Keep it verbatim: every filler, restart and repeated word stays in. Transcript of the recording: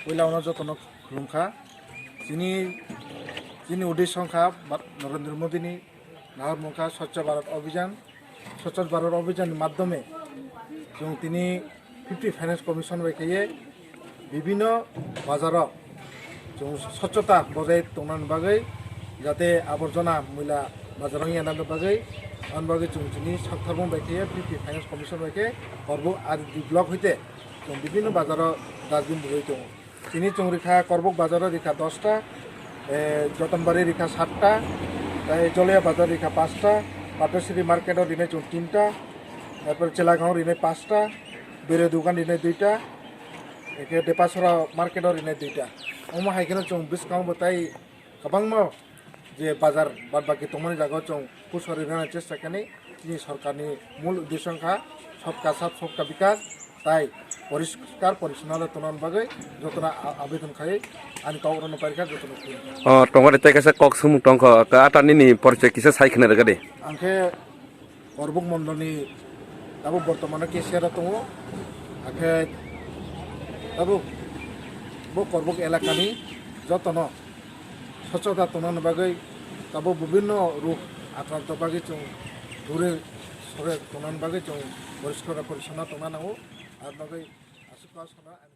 Puila ono jotono khulumkha. Chini, chini uddesho wngkha Ba-, Narendra Modi ni nahar mungkha Swachh Bharat Abhiyan. Swachh Bharat Abhiyan ni madhyome chwng tini fifty Finance Commission bai khaiye bibhinno bazaro chwng swachhota bojai tongnani bagwi, jate aborjona muila bazaro wngya nani bagwi, ani bagwi chwng chini saktharmung bai khaiye fifty Finance Commission bai khe Korbuk R D block hoite chwng bibhinno bazaro dustbin bujai tongo. Chini chwng rikha Korbuk bazaro rikha dosta, eh, Jotonbari rikha satta, tai Joliya bazar rikha pasta, Patasiri market o rinai chwng tinta, tarpor Chelagang rinai pasta, Bere dukan rinai duita, eke Depasora market o rinai duita. Omo hai kheno chwng bwskango bo tai kwbangma je bazar bad baki tongmani jaga o chwng pusari rwna chesta kani chini sorkarni mul uddesho wngkha sobka sath sobka bikas tai poriskar porichonnota tongna bagwi jotono a-, abedon khai ani kok rwno pairikha jotono khulumkha. O tongo de tei kaisa kok sumung tongkha ka ata nini porichoi kisa sai khna rwgadi. Ang khe Korbuk mondolni tabuk bortomano cashier o tongo, hakhe tabuk bo Korbuk elakani jotono sochota tongnani bagwi tabuk bibhinno rok akranto bagwi chwng dure sore tongnani bagwi chwng poriskar porichonno tongna nango, ar bagwi aswk kok sana.